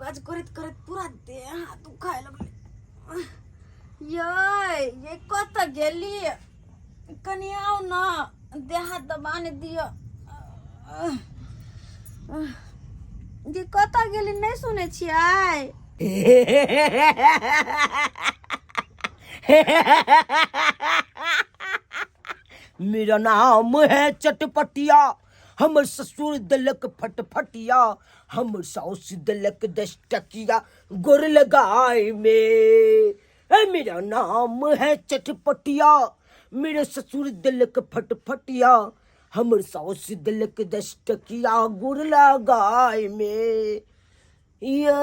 काज करैत करैत पूरा देह हाथ दुखाय लगलै। यै ये कतऽ गेली? कनि आउ न, देह हाथ दबा ने दिअ। जे कतऽ गेली? नहि सुनै छियै? मेरा नाम है चटपटिया, हमर ससुर देलक फटफटिया, हमर साउस देलक 10 टकिया गोर लगाए में। ए मेरा नाम है चटपटिया, मेरे ससुर देलक फटफटिया, हमर साउस देलक 10 टकिया गोर लगाए में। ये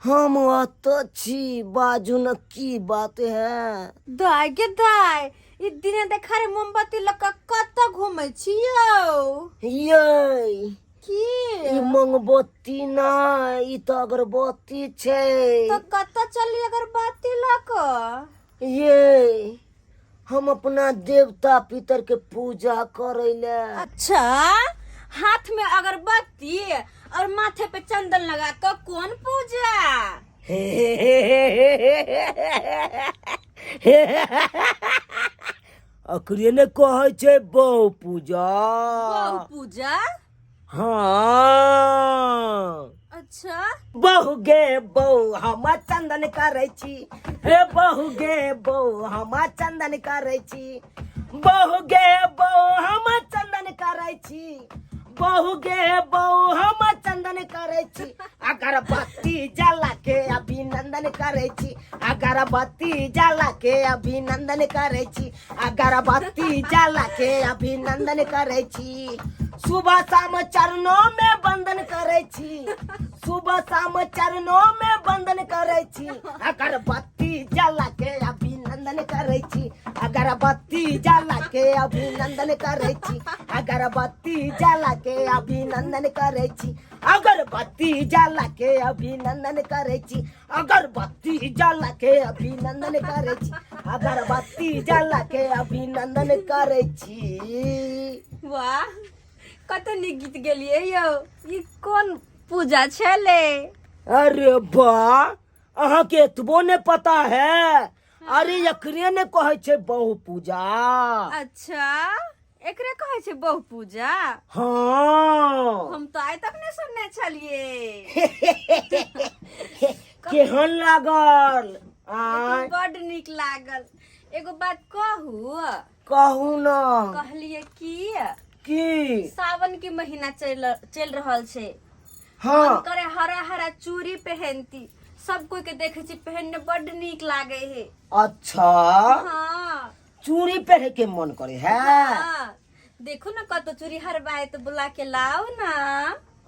हम अतऽ छी, बाजू न की बात है? दाय गे दाय, ई दिने देखारे मोमबत्ती लऽ कऽ कतऽ घूमै छी यौ? ये की ई मोमबत्ती नहि, ई तऽ अगरबत्ती छै। तऽ कतऽ चली अगरबत्ती लऽ कऽ? ये हम अपना देवता पितर के पूजा करे ले। अच्छा, हाथ में अगरबत्ती और माथे पे चंदन लगा के कौन पूजा? अकरे ने कहै छै बहु पूजा। बहु पूजा? हाँ। अच्छा। बहु गे बहु हम चंदन करै छी, हे बहु गे बहु हम चंदन करै छी, बहु गे बहु हम चंदन करै छी, बहु गे बहु हम चंदन करै छी, अगरबत्ती जला के अभिनंदन करै छी, अगरबत्ती जला के अभिनंदन करै छी, अगरबत्ती जला के अभिनंदन करै छी, सुबह शाम चरणों में वंदन करै छी, सुबह शाम चरणों में वंदन करै छी, अगरबत्ती जला के अभिनंदन करै छी, अगरबत्ती जला के अभिनंदन करै छी, अगरबत्ती जला के अभिनंदन करै छी, अगरबत्ती जला के अभिनंदन करै छी, अगरबत्ती जला के अभिनंदन करै छी, अगरबत्ती जला के अभिनंदन करै छी। वाह, कते नीक गीत गेलियै यौ। ई कोन पूजा छलै? अरे वाह, अहाँके एतबो ने पता है? अरे एकरे ने कहै छै बहु पूजा। अच्छा, एकरे कहै छै बहु पूजा? हाँ। हम तो आइ तक नहीं सुनने छलिए। केहन लागल? आय बड नीक लागल। एगो बात कहू? कहू न। कहलिए की की सावन के महीना चल चल रहल छै। हाँ। मन करे हरा हरा चूड़ी पहनती, सब कोई के देखे छी पहनने, बड नीक लागे है। अच्छा। हाँ। चूड़ी पहने के मन करे है? हाँ। देखो ना कतो चूड़ी हरबाए तो बुला के लाओ ना।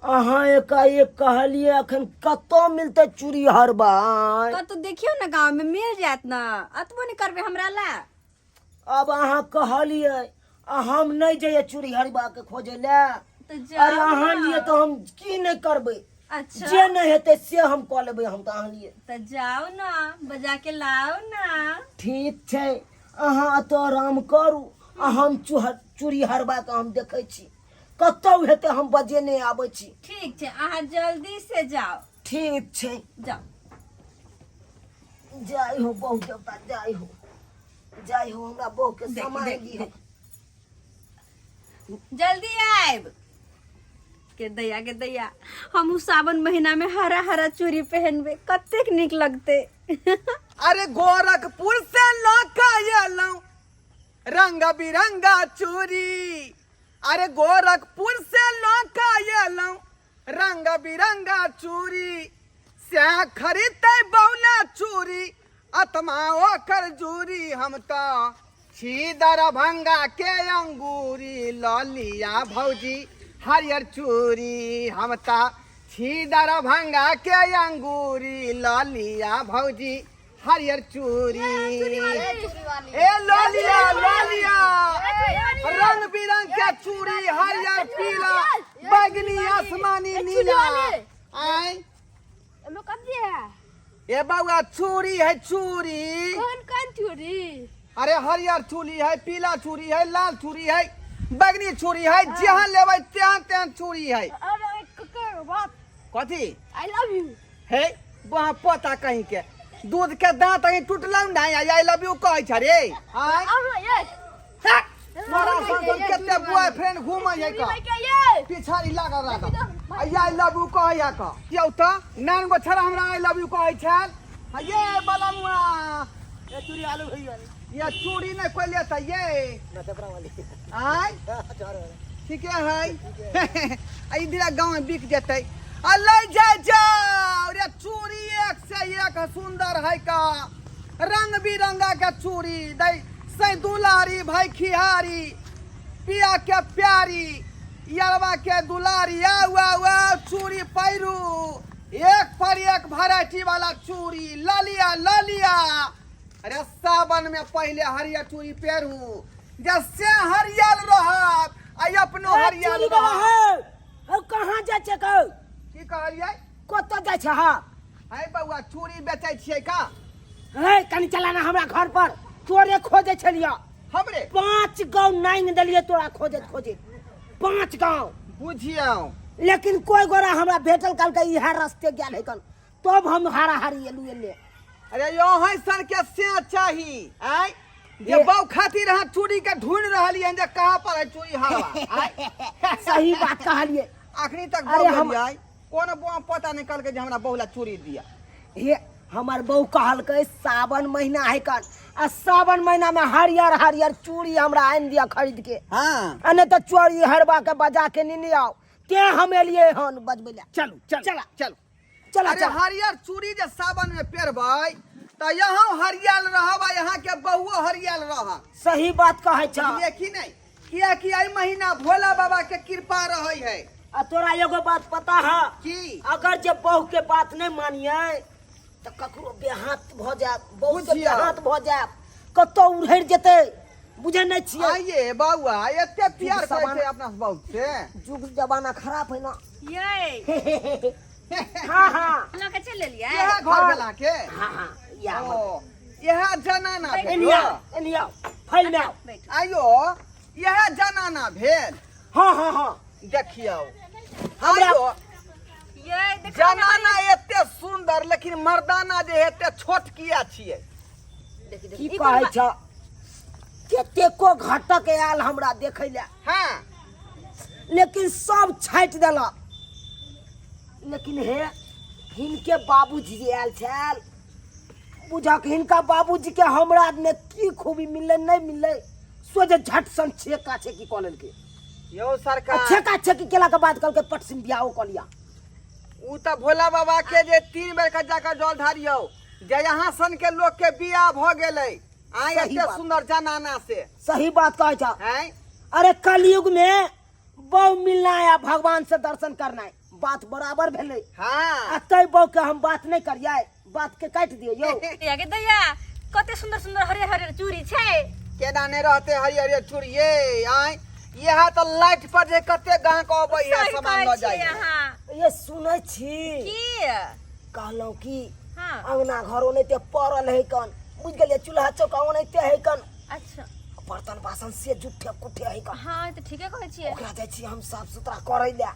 अहाँ एकाएक कहलिए, अखन कतौ मिलते चूड़ी हरबाय? कतो देखियो ना, गांव में मिल जात ना। अतबो नहीं करबे हमरा ला? अब अहाँ कहलिए आ हम नहीं जाइए चूड़ी हरबा के खोजे ले। तो जाओ अरे अहाँ ना। लिए तो हम की नहीं करबे। अच्छा। जे नहीं हेतै से हम कऽ लेबै, हम तऽ अहाँ लिए। तो जाओ ना, बजा के लाओ ना। ठीक छै, अहाँ एतऽ आराम करू आ हम चूड़ी हरबा के हम देखै छी, कतौ हेतै हम बजेने आबै छी। ठीक छै, अहाँ जल्दी से जाओ। ठीक छै। जाओ। जय हो बहु देवता, जय हो, जय हो, हमरा बहु के देख, सामान देख, दिह। देख। जल्दी आयब के दैया के दैया, हमहूँ सावन महीना में हरा हरा चूड़ी पहनबे, कतेक नीक लगते। अरे गोरखपुर से लौका एलहुँ रंग बिरंगा चूड़ी, अरे गोरखपुर से लौका एलहुँ रंग बिरंगा चूड़ी, से खरीदते बौना चूड़ी आत्मा ओकर जूरी, हम तो छी दरभंगा के अंगूरी, ललिया भौजी हरियर चूड़ी, हम तो छी दरभंगा के अंगूरी, ललिया भौजी हरियर चूड़ी। ए ललिया ललिया, रंग बिरंग के चूड़ी, हरियर पीला बैगनी आसमानी नीला। आय ए बउआ, चूड़ी है चूड़ी। कौन कौन चूड़ी? अरे हरियर चूड़ी है, पीला चूड़ी है, लाल चूड़ी है, बैगनी चूड़ी है, जहाँ लेबै त्यान त्यान चूड़ी है। अरे बाप। कथी? I love you. हे वहाँ पोता कहीं के दूध के दांत अहीं टूटलौ नहीं, I love you कहै छ रे। आय अहाँ ये हे, मारा संग संग कते बॉयफ्रेंड घूमै है का ये पिछाड़ी लागल लागल I love you कहै है का यौ त नान गो छड़ा हमरा I love you कहै छल। आ ये बलमुआ ये चूड़ी आलू भैया ये चूड़ी नहीं कोई लेता ये नचपरा वाली। आय ठीके है। आ इधर गाँव में बिक जेतै। आ ले जाय जाओ रे चूड़ी, एक से एक सुंदर है का, रंग बिरंगा के चूड़ी दै से दुलारी भाई खिहारी पिया के प्यारी यरवा के दुलारी। आउ आउ आउ चूड़ी पैरू, एक पर एक वैरायटी वाला चूड़ी ललिया ललिया। अरे सावन में पहले हरियर चूड़ी पेरू, जैसे हरियल रहत आ अपनो हरियल चूड़ी बाबा रहत। है कहाँ जाइ छै कौ? की कहलियै? कतऽ जाइ छै? हाँ है बौआ, चूड़ी बेचै छियै का? हे कनी चला ना हमरा घर पर, तोरे खोजे छलियै। हमरे 5 गाँव नांगि देलियै तोरा खोजैत खोजैत, 5 गाँव। बुझियौ। लेकिन कोई गोरा हमरा भेटल, कहलकै इएह रस्ते गेल है कन, तब हम हाराहारी एलू एने। अरे यो है सर के से चाही आय जे बौ खातिर अहाँ चूड़ी के ढूंढ रहलियै जे कहाँ पर है चूड़ी हवा आय। सही बात कहलियै। अखनी तक अरे बौ हम- गेलियै, कोनो बौ पता नहीं कहलकै जे हमरा बहुला चूड़ी दिया। हे हमर बहू कहलकै सावन महीना है कन, आ सावन महीना में हरियर हरियर चूड़ी हमरा आनि दिया खरीद के। हाँ। आ नहीं तो चोरी हरबा के बजा के नेने आउ, ते हम एलियै हन बजबै लए। चलू चलू चला। चलू। चला। अरे चला। हरियर चूड़ी जे सावन में पेरबै तऽ यहाँ हरियल रहब आ यहाँ के बहुओ हरियल रहब। सही बात कहै छ। बुझलियै कि नहीं? कियाकि एहि महीना भोला बाबा के कृपा रहै है। आ तोरा एगो बात पता है? की? अगर जे बहू के बात नहीं मानिए तऽ ककरो बेहाथ भऽ जायत, बहू के बुझियौ। बेहाथ भऽ जायत, कतौ उड़हरि जेतै, बुझै नहि छियै। आइये बौआ एते प्यार करै जमाना- छै अपना बहू से। जुग जमाना खराब है ना। ये हाँ हाँ। लऽ के चलि एलियै। इएह घर गेला के? हाँ हाँ या। ओ इएह जनाना भेल। एनिया एनिया फैल में आओ। बैठू। आइयो इएह जनाना भेल। हाँ हाँ हाँ। देखियौ हमरा- आइयो ये देखो जनाना एते सुंदर, लेकिन मर्दाना जे है एते छोट किया छियै? देखी की देखी ई कहै कोन छ, कतेको घटक आयल हमरा देखै लए। हाँ। लेकिन सब छाटि देलक। लेकिन हे हिनके बाबूजी जे आयल छल, बुझक हिनका बाबूजी के हमरा में की खूबी मिललै नहीं मिललै, सोझे झट सन छेका छेकी कऽ लेलकै। यौ सरकार, आ छेका छेकी केला के बाद कहलकै पटसिन बियाहो कऽ लिया। उ तऽ भोला बाबा के जे 3 बेर के जाकर जल ढारियौ, जे यहाँ सन के लोग के बियाह भऽ गेलै आइ सही एते बात। सुंदर जनाना से। सही बात कहै छ। हैं? अरे कलयुग में बहु मिलना है भगवान से दर्शन करना है, बात बराबर भेलै। हाँ। आ तै बहु के हम बात नहीं करियै, बात के काटि दियौ यौ। गे दैया कते सुंदर सुंदर हरियर हरियर चूड़ी छै। केना नहि रहते हरियर हरियर चूड़िये? आय इएह तऽ लाइट पर जे कते गाहक अबै है सही सामान कहै लऽ छियै जाइ है। अहाँ। ये सुनै छी की? कहलहुँ की, हाँ। अंगना घर ओनाहिते पड़ल है कन, बुझि गेलियै, चूल्हा चौका ओनाहिते है कन। अच्छा। बर्तन बासन से जुठे कुठे है कन। हाँ तऽ ठीके कहै छियै। ओकरा जाइ छी हम साफ सुथरा करै लए,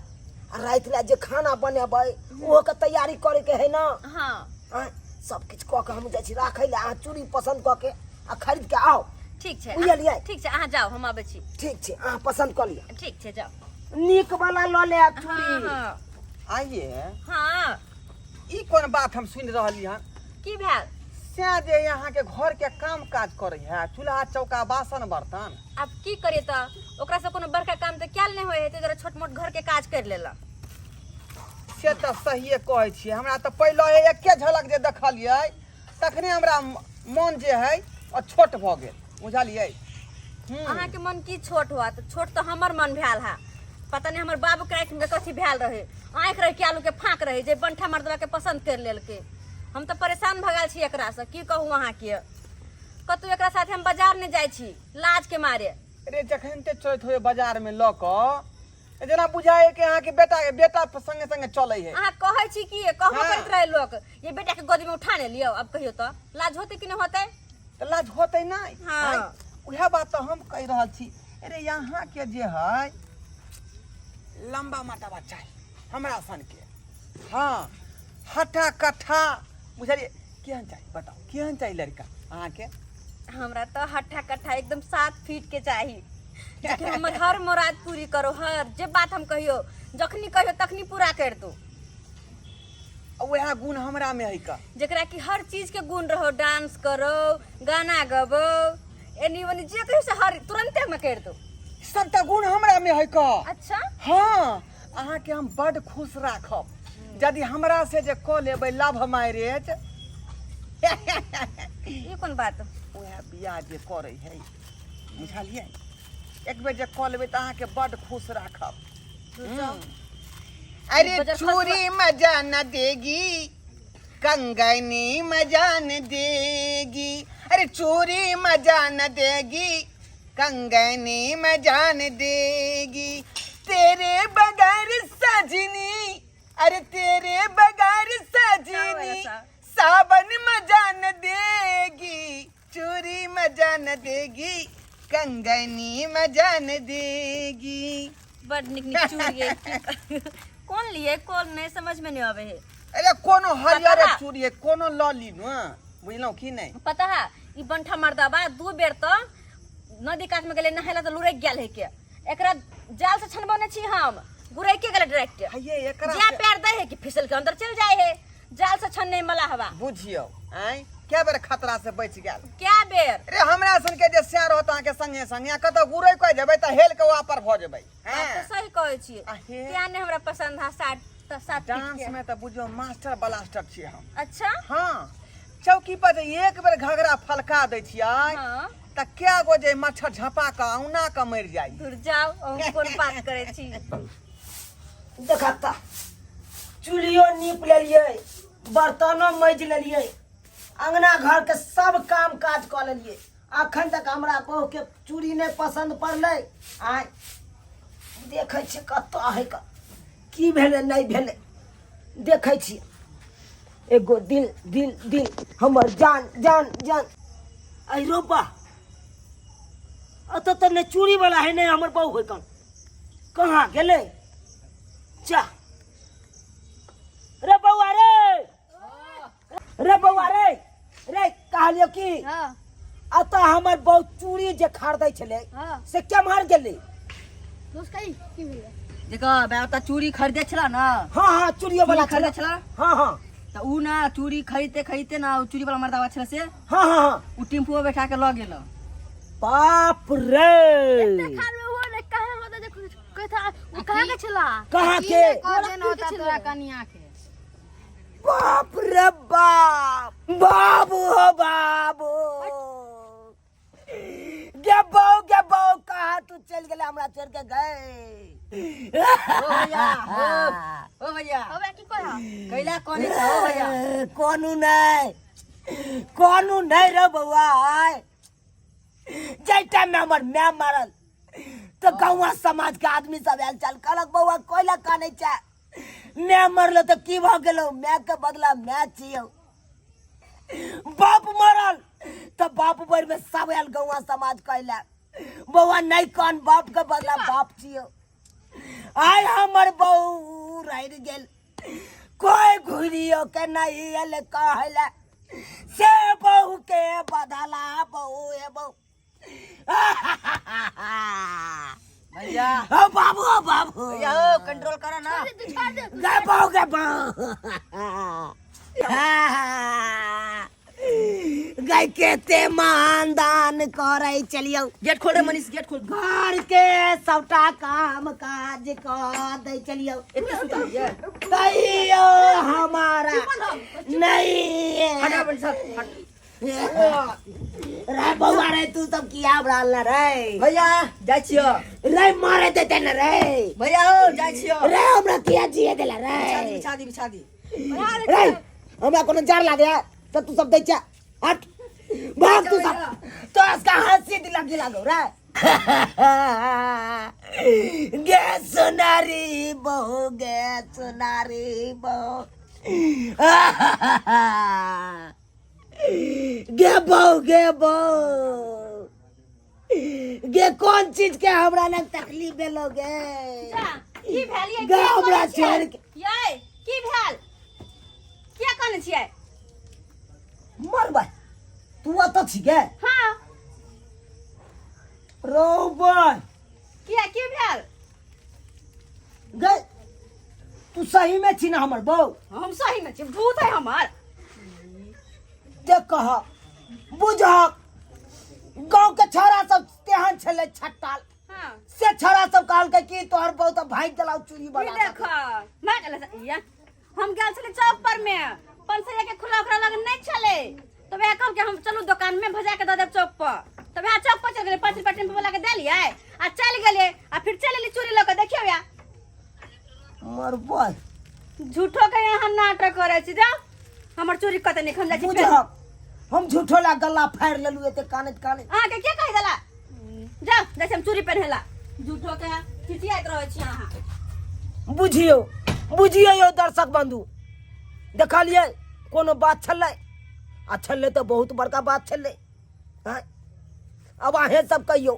आ राति लए जे खाना बनेबै ओहो के तैयारी करे के है ना। हाँ। आँय, सब किछु कऽ के हम जाइ छी राखै लए, अहाँ चूड़ी पसन्द कऽ के आ खरीद के आउ। ठीक छै। बुझलियै? ठीक छै, अहाँ जाउ, हम आबै छी। ठीक छै, अहाँ पसन्द कऽ लिअ। ठीक छै, जाउ। नीक वाला लऽ लेब हाँ चूड़ी। हाँ। आइये हाँ। ई कोन बात हम सुनि रहली हन? की भेल? से जे यहाँ के घर के काम काज करे है, चूल्हा चौका बासन बर्तन। आब की करिए तऽ ओकरा से कोनो बड़का काम तऽ कयल नहि होइ है, ताहि दुआरे छोट मोट घर के काज करि लेलक। से तऽ सहिए कहै छियै, हमरा तऽ पहिले एके झलक जे देखलियै तखने हमरा मन जे है ओ छोट भऽ गेल, बुझलियै? अहाँके मन की छोट हुआ? तऽ छोट तऽ हमर मन भेल है। पता नहीं हमर बाबू के आँखि में कथी भेल रहे, आँखि रहे कि आलू के फाँक रहे जे बंठा मर्दवा के पसंद कर लेलकै। हम तऽ परेशान भऽ गेल छी एकरासँ, की कहू अहाँके। कतहु एकरा साथे हम बाजार नहि जाइ छी लाज के मारे। अरे जखन ते चलैत होय बाजार में लऽ कऽ, जेना बुझाय कि अहाँके बेटा बेटा संगे संगे चलै है। अहाँ कहै छी की कहबो हाँ। करैत रहे लोक, ये बेटा के गोदी में उठा ने लियौ। अब कहियो तऽ लाज होतै कि नहि होतै? तऽ लाज होतै नहि? हाँ। आँय, उएह बात तऽ हम कहि रहल छी। अरे यहाँ के जे है लंबा मटबा चाही हमरा सन के। हाँ हटा कट्ठा बुझलियै। केहन चाही बताउ, केहन चाही लड़का अहाँके? हमरा तो हट्ठा कट्ठा एकदम 7 फीट के चाही, जेकि हमर हर मुराद पूरी करो, हर जे बात हम कहियो जखनी कहियो तखनी पूरा कर दो। वएह गुण हमरा में है का, जेकरा कि हर चीज के गुण रहो, डांस करो, गाना गबो, एनी ओनी जे कहियो से हर तुरंते में कर दो। सबटा गुण हमरा में है का। अच्छा। हाँ, अहाँके हम बड खुश राखब यदि हमरा से जे कऽ लेबै लव मैरिज। ई कोन बात? वएह बियाह जे करै है बुझलियै, एक बेर जे कऽ लेबै तऽ अहाँके बड खुश राखब। अरे चूड़ी मजा न देगी, कंगनी मजा न देगी, अरे चूड़ी मजा न देगी, कंगनी मजा न देगी, तेरे बगैर सजनी, अरे तेरे बगैर सजनी सावन मजा न देगी, चूड़ी मजा न देगी, कंगनी मजा न देगी। बड निक निक चूड़ी है, कोन लिए कोन नहीं समझ में नहीं आवे है। अरे कोनो हरियर चूड़ी है, कोनो ल ली न, बुझलौं की नहीं? पता है ई बंठा मर्दाबा 2 बेर तो नदी कात में गेले नहाय ला तो लुढ़क गेल है के, एकरा जाल से छनबने छी हम, गुरैके गेले डायरेक्ट। हये एकरा जे पैर दे है कि फिसल के अंदर चल जाए है, जाल से छनने मला हवा। बुझियो आय क्या बेर खतरा से बच गेल, क्या बेर? अरे हमरा सन के जे सियार होत अहाँ के संगे संगे कतौ गुरै कह जेबै त हेल के वापर भ जेबै। बात तो सही कहै छी। क्या ने हमरा पसंद है 7 त 7 डांस में त बुझियो मास्टर ब्लास्टर छी हम। अच्छा। हां, चौकी पर जे एक बेर घघरा फलका दै छियै। हां। त क्या गो जे मच्छर झपा क औना क मरि जाइ। दूर जाओ, अहूँ कोन बात करै छी। देखा त चूल्हियो नीप लेलियै, बर्तनो माजि लेलियै, अंगना घर के सब काम काज कऽ लेलियै, अखन तक हमरा बहू के चूड़ी नहि पसंद पड़लै। आय देखै छियै कतऽ है क की भेलै नहि भेलै, देखै छियै। एगो दिल दिल दिल हमर जान जान जान। अरे रो बा, अतऽ तऽ नहि चूड़ी वाला है, नहि हमर बहू है, कन कहाँ गेलै? जा रे बौआ रे, रे बौआ रे, रे कहलियो की हाँ। अतऽ हमर बहू चूड़ी जे खरीदै छलै हाँ। से केम्हर गेलै? दोस्त कही की भेलै? देखो बे ओतऽ चूड़ी खरीदे छला ना। हाँ हाँ, चूड़ियो वाला चूड़ी खरीदे छला। हाँ हाँ। तऽ ऊ ना चूड़ी खरीदते खरीदते ना ऊ चूड़ी वाला मर्दावा छला से। हाँ हाँ हाँ। ऊ टेम्पू में बैठा के लऽ गेल। बाप रे। खान में वो ने कहाँ होता जे कुछ कहता ऊ कहाँ के छला? कहाँ के? कह देना होता तोरा कनिया के। बाप रे बाप, बाबू हो बाबू, गे बहू गे बहू, कहाँ तू चल गेले हमरा छोड़ के गए? ओ भैया, ओ भैया। ओ भैया की कह? कैला कोनी छ ओ भैया? कोनू नहीं, कोनू नहीं रे बउआ। आय जाहि टाइम में हमर my मारल तो गाँव समाज के आदमी सब आयल चल, कहलक बउआ कोइला कानै छै, my मरलो तो की भऽ गेलो, my के बदला my छियौ। बाप मरल तो बाप बर में सब आयल गाँव समाज कहला बउआ नहीं कौन, बाप के बदला बाप छियौ। आय हमर बहू रहि गेल, कोई घुरियो के नहीं आयल कहला से बहू के बदला बहू हे बहू। भैया। ओ बाबू, ओ बाबू। भैया, ओ कंट्रोल करो ना। गे बहू, गे बहू। गई केते मान दान करे चलियो। गेट खोल रे मनीष, गेट खोल। घर के सबटा काम काज कर दै चलियो। एते सुतल ये। तैयो हमारा नहीं। हट मनीष, हट, हट। रे बउआ रे, तू सब किया हमरा ला रे? भैया, जाइ छियो। रे मारे देते न रे। भैया, ओ जाइ छियो। रे हमरा किया जिए देला रे? बिछा दी, बिछा दी, बिछा दी। रे हमरा कोनो जार लागे त तू सब दै छ, हट भाग तू सब, तो इसका हंसी दिला गिला गो रे। गे सोनारी बहु, गे सोनारी बहु, गे बहु, गे बहु, गे कौन चीज के हमरा लग तकलीफ भेलो गे? जा, की भेल ये? गे हमरा छोड़ के ये की की भेल किया कहने छियै मरबै तू अतऽ छी गे हाँ रौबै किया की भेल गे तू सही में छी ना हमर बहू हम सही में छी भूत है हमर देख कह बुझहक गाँव के छोरा सब तेहन छलै छट्टाल हाँ से छोरा सब कहलकै कि तोहर बहू तऽ भागि गेलौ चूड़ी ई बना देख मैं गेल या हम गेल छली चौक पर में 500 के खुला ओकरा लग नहीं छले तो वह कहल के हम चलू दुकान में भजा के दे देब चौक पर तो वह चौक पर चल गेलै 5 रुपया टेम्पो वाला के देलियै आ चल गेलियै आ फिर चल एली चूड़ी लऽ के देखियौ या मरबै झूठो के यहाँ नाटक करै छी जाओ हमर चूड़ी कतऽ नहीं हम जाइ छी फेर। बुझहक हम झूठो ला गला फाड़ि लेलु एते कानैत कानैत अहाँके के कहि देला जाओ जाइ छी हम चूड़ी पहिनेला झूठो के चिचियाइत रहै छी अहाँ बुझियौ बुझियौ यौ दर्शक बंधु देखलियै कोनो बात छलै आ छलै तऽ बहुत बड़का बात छलै आँय अब अहें सब कहियौ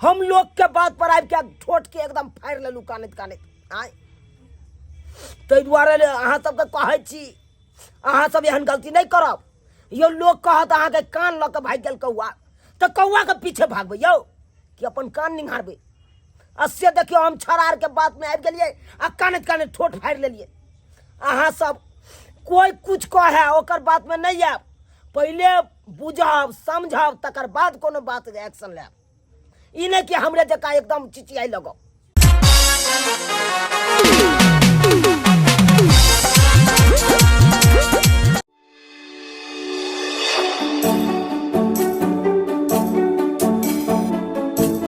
हम लोग के बात पर आबि के ठोट के एकदम फाड़ि लेलहुँ कानैत कानैत आँय ताहि दुआरे ने अहाँ सबके कहै छी अहाँ सब एहन गलती नहि करब यौ लोग कहत अहाँके कान लऽ के भागि गेल कौआ तऽ कौआके पीछे भागबै यौ कि अपन कान निंघारबै आ से देखियौ हम छड़ारके बातमे आबि गेलियै आ कानैत कानैत ठोट फाड़ि लेलियै अहाँ सब कोइ कुछ कहै ओकर बातमे नहि आयब पहिले बुझब समझब तकर बाद कोनो बात एक्शन लेब ई नहि कि हमरे जकाँ एकदम चिचियाइ लगब।